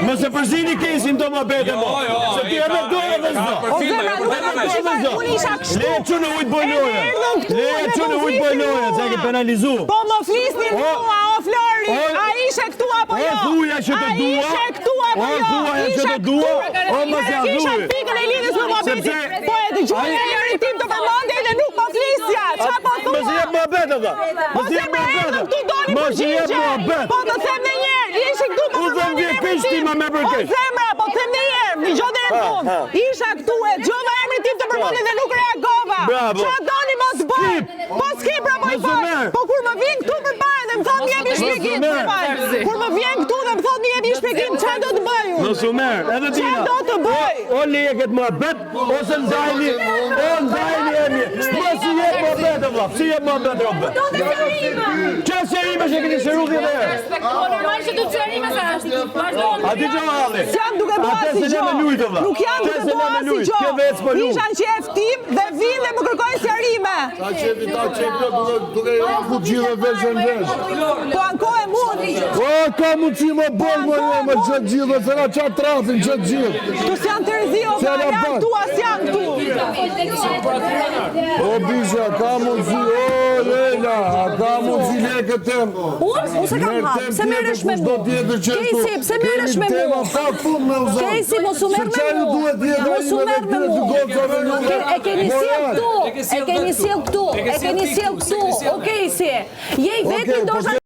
Mos e përzini Kesin këto muhabete mo. Jo, jo, Se ti e me dorë dhe s'do. O zemra, nuk e kam shifar, unë isha kështu. Le çun e ujt bëj lojën. erdhën këtu Le dhe çun e po ujt bëj flisnin lojën, se e ke mua. penalizu. Po më flisni O- mua, o Flori, o- a ishe këtu apo O jo? thuja që të A dua, ishe këtu apo o jo? thuaja që Isha të dua, këtu. o mos ja Kisha thuj. pikën e lidhjes me muhabetin. Sepse- Po e dëgjoj Ai- emrin tim të përmendej dhe nuk po flisja. Qa po thua? Mos i jep muhabet atë. Po Mos i jep zemra muhabet. erdhën këtu doni Mos i jep përgjigje. muhabet. Po të them dhe një herë, ishe këtu po U them përmendin vje emrin keq ti tim. ma merr për O keq. zemra, po them dhe një herë, dëgjoj deri në Ha, fund. ha. Isha këtu e dëgjova emrin tim të përmendej dhe nuk reagova. Bravo. Qa doni mos bëj? Skip. Po s'ke pra po i Mos u bëj. merr. Po kur më vjen këtu përpara dhe më thot më jep një shpjegim, merr. më fal. Kur më vjen këtu dhe më thot më jep një shpjegim, çfarë do të bëj unë? Mos u merr, edhe Çfarë Dina. do të bëj? O, o leje këtë muhabet, ose ndajni, o ndajni emri. Mos i jep muhabet o vlla, pse i jep muhabet robe? Çfarë sqarime që keni sqaruar 10 herë? Po normal që do të sqarime se është. Vazhdo. A di çfarë halli? S'jam duke bërë Atë asgjë. se le me lujt o vlla. Nuk jam Atë duke se le bërë me lujt. asgjë. Ke vetë s'po lujt. Isha në qef tim dhe vinë dhe më kërkojnë sqarime. Ta qefi, ta qefi, duke, duke i aku gjithë vesh në vesh. Po ankohem unë. O, ka mundësi më bërë më jo, më që gjithë, se na qa trafin, që gjithë. Këtu s'janë Terezi o Se vlla, na janë bën. këtu as janë këtu. O, bisha, ka mundësi, o, Lela, a ka mundësi lekët tem. Unë, unë se kam hap, pse merresh me mua? Kejsi, pse merresh me Tema mua? pa fund me u zonë. Kejsi, mos u merr Se me qa ju mua. duhet jeta Mos u ime dhe merr me këtyre dy mua. gocave juve? Ke- E keni sjell Moral. këtu, e keni sjell këtu, e keni sjell këtu. O Kejsi, je i vetmi Okej, po ndoshta ke-